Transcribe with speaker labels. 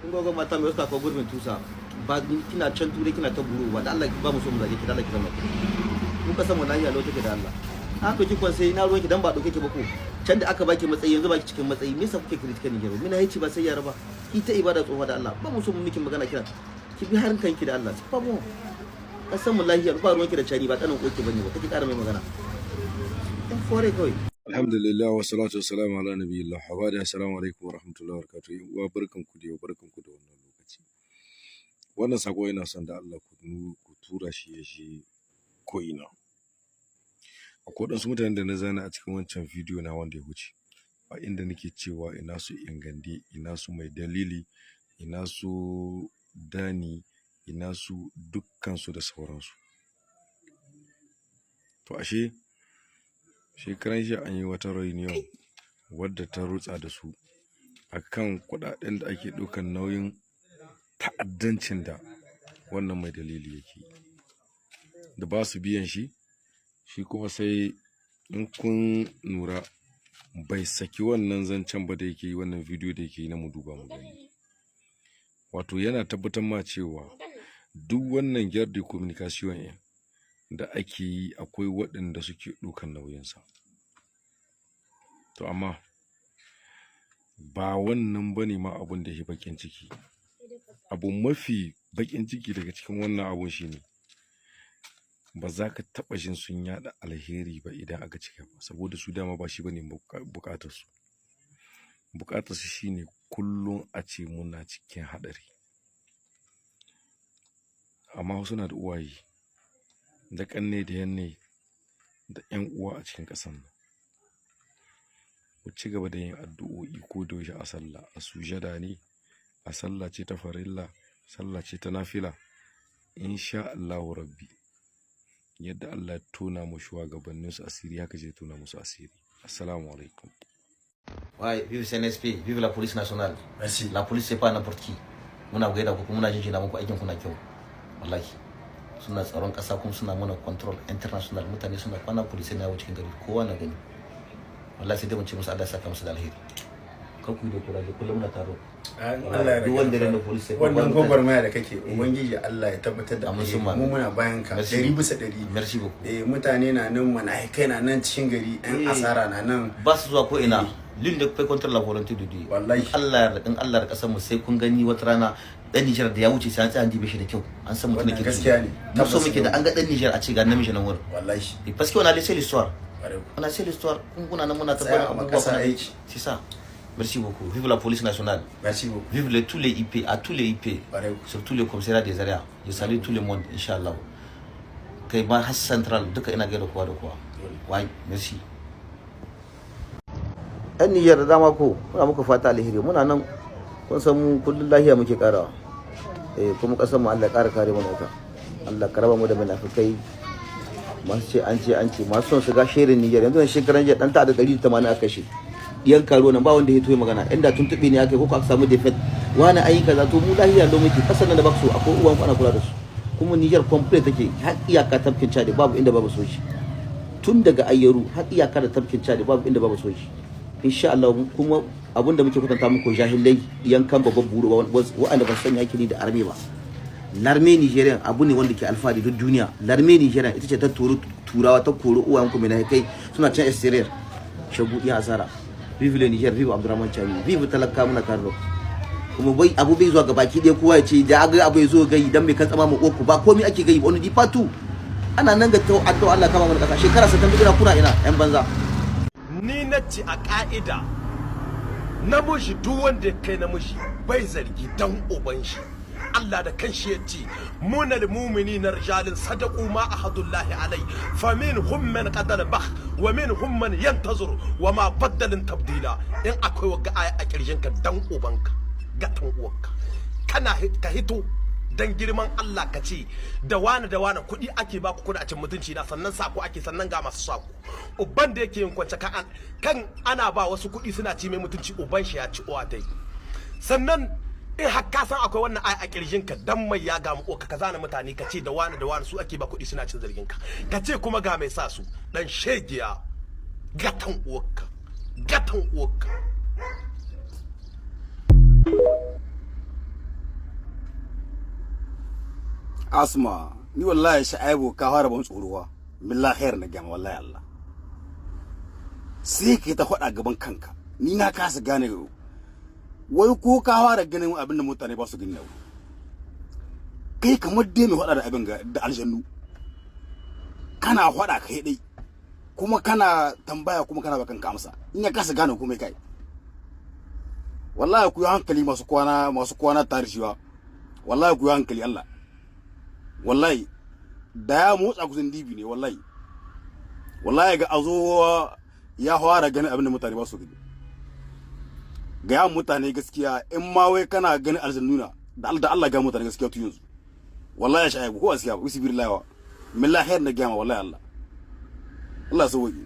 Speaker 1: Kun ga mata mai wasu kawo gurbin tusa ba, kina can Turai kina ta buru ba. Da Allah ba mu so mu zage ki, da Allah ki zama mu kasan mu lafiya lau take. Da Allah an ɗauki kwan sai na ruwan ki dan ba ɗauke ki ba, ko can da aka baki matsayi, yanzu baki cikin matsayi. Me yasa kuke critiquer Niger? Mina yace ba sai yara ba, ita ibada tsofa. Da Allah ba mu so mu miki magana, kira ki bi harin kanki. Da Allah ba mu kasan mu lafiya, ba ruwan ki da cari, ba kanin koki bane ba kake ƙara mai magana in fore kawai.
Speaker 2: Alhamdulillah, wa salatu wa salamu ala nabiyillah wa ba'da. Assalamu alaikum wa rahmatullahi wa barakatuh. Yan uwa, barkanku da yau, barkanku da wannan lokaci. Wannan sako ina son da Allah ku tura shi ya je ko ina. Akwai waɗansu mutanen da na zana a cikin wancan bidiyo na wanda ya wuce, a inda nake cewa ina su Ingande, ina su Mai Dalili, ina su Dani, ina su dukkansu da sauransu. To ashe shekaran jiya an yi wata reunion wadda ta rutsa da su akan kuɗaɗen da ake ɗaukan nauyin ta'addancin da wannan Mai Dalili yake yi, da ba su biyan shi. Shi kuma sai in kun lura bai saki wannan zancen ba da yake yi, wannan bidiyo da yake yi na mu duba mu gani. Wato yana tabbatar ma cewa duk wannan guerre de communication ɗin da ake yi, akwai waɗanda suke ɗaukan nauyinsa. To amma ba wannan bane ma abun da yake baƙin ciki. Abu mafi baƙin ciki daga cikin wannan abun shine ba za ka taɓa jin sun yaɗa alheri ba idan aka ci gaba, saboda su dama ba shi bane buƙatar su. Buƙatar su shine kullum a ce muna cikin haɗari. Amma suna da uwaye da ƙanne da yanne da ƴan uwa a cikin ƙasar nan. Mu ci gaba da yin addu'o'i ko da yaushe, a sallah, a sujada ne, a sallah ce ta farilla, sallah ce ta nafila. Insha Allahu rabbi, yadda Allah ya tona mu shugabannin su asiri, haka zai tona musu asiri. Assalamu alaikum.
Speaker 1: Ouais, vive CNSP, vive la police nationale.
Speaker 3: Merci.
Speaker 1: La police, c'est pas n'importe qui. Muna gaida ku kuma muna jinjina muku, aikin kuna kyau. Wallahi. Suna tsaron ƙasa kuma suna mana control international. Mutane suna kwana, police na yawo cikin gari, kowa na gani. Wallahi sai dai mu ce musu Allah ya saka musu da alheri. Kar ku yi da kuraje, kullum muna taro.
Speaker 3: Allah ya
Speaker 1: Duk wanda ya police sai
Speaker 3: wannan gwagwarmaya da kake, ubangiji Allah ya tabbatar da
Speaker 1: Amin.
Speaker 3: alheri.
Speaker 1: Summa.
Speaker 3: Mu muna bayan ka
Speaker 1: Merci.
Speaker 3: 100%.
Speaker 1: Merci beaucoup.
Speaker 3: Eh, mutane na nan, kai na nan cikin gari, yan asara na nan.
Speaker 1: Ba su zuwa ko ina. L'une ne peut contre la volonté de Dieu.
Speaker 3: Wallahi.
Speaker 1: Allah ya yarda, in Allah ya kasar mu, sai kun gani wata rana dan Nijar da ya wuce sai an tsaya an dibe shi da kyau. An san mutum
Speaker 3: Wannan
Speaker 1: ke.
Speaker 3: gaskiya ne.
Speaker 1: Mu so
Speaker 3: Tabbas
Speaker 1: muke da an ga dan Nijar a ce ga namiji nan wurin.
Speaker 3: Wallahi.
Speaker 1: Et parce qu'on a laissé l'histoire.
Speaker 3: Kwarai.
Speaker 1: On a laissé l'histoire. Kun kuna nan muna
Speaker 3: Tsaya
Speaker 1: tabbatar
Speaker 3: a
Speaker 1: abubuwa
Speaker 3: makasa aiki.
Speaker 1: C'est ça. Merci beaucoup. Vive la police nationale.
Speaker 3: Merci beaucoup.
Speaker 1: Vive tous les IP, à tous les IP.
Speaker 3: Kwarai.
Speaker 1: Surtout le commissariat des aréas. Je salue tout le monde, Inch'Allah. Kai ma har central duka ina gaida kowa da kowa. Wai, merci. Yan Nijar da dama ko muna muku fata alheri, muna nan, kun san mu kullun lahiya muke karawa. Eh, kuma kasar mu Allah ya kara kare mana ita. Allah ka raba mu da munafikai masu ce an ce an ce masu son su ga shirin Nijar. Yanzu nan shekaran jiya dan ta da 180 aka kashe. Diyan karo nan ba wanda ya toye magana, inda tuntube ne aka yi ko aka samu defect wani ayi kaza. To mu lahiya lo muke, kasar nan da ba su akwai uwan ku ana kula da su. Kuma Nijar complete take, har iyaka tafkin Chad babu inda babu soji. Tun daga Ayyaru har iyaka da tafkin Chad babu inda babu soji, insha Allah. Kuma abinda muke kwatanta muku, jahilai yankan babban buru, waɗanda ba su san yaki da army ba. L'armée nigérienne abu ne wanda ke alfahari duk duniya. L'armée nigérienne ita ce ta turu turawa, ta kori uwayen ku mai kai suna can exterior shagu iya asara. Vive le Niger, vive Abdourahamane Tiani, vive talaka, muna tare da ku. Kuma bai abu bai zuwa ga baki ɗaya, kowa ya ce da aga abu ya zo gai dan mai kan tsama mu ku ba komai ake gai wani dipatu ana nan ga to addu'a Allah kama mana kasa shekara 60 ina kuna ina yan banza.
Speaker 4: Ni na ce a ka'ida, namiji duk wanda ya kai namiji bai zargi dan uban shi. Allah da kanshi ya ce munal mu'minina rijalin sadaqu ma ahadullahi alai, faminhum man qadara bah wa minhum man yantazur wa ma baddalin tabdila. In akwai wagga aya a kirjinka, dan ubanka, gatan uwarka, kana ka hito dan girman Allah ka ce da wani da wani kuɗi ake baku kuna cin mutunci na, sannan sako ake, sannan ga masu sako. Uban da yake yin kwance kan ana ba wasu kuɗi suna ci mai mutunci, uban shi ya ci uwa dai. Sannan in har ka san akwai wannan aya a kirjin ka, dan mai ya ga mu ka zana mutane, ka ce da wani da wani su ake ba kuɗi suna cin zargin ka, ka ce kuma ga mai sa su, dan shegiya, gatan uwarka, gatan uwarka.
Speaker 3: Asma, ni wallahi Sha'aibu ka fara ban tsorowa. Billahi na gama wallahi Allah. Sai ka ta faɗa gaban kanka. Ni na kasa gane, wai ko ka fara ganin abin da mutane ba su gani yau. Kai kamar dai mai faɗa da abin ga da aljannu. Kana faɗa kai dai. Kuma kana tambaya, kuma kana ba kanka amsa. In ya kasa gane komai kai. Wallahi ku yi hankali, masu kwana tare shiwa. Wallahi ku yi hankali Allah. Wallahi da ya motsa kusan dibi ne wallahi. Wallahi ga azo ya fara ganin abin da mutane ba su gani. Ga ya mutane gaskiya, in ma wai kana ganin aljannuna da Allah, da Allah ga mutane gaskiya tu yanzu. Wallahi Shaibu ko gaskiya ba, wisi billahi wa. Billahi na gama wallahi Allah. Allah sauki.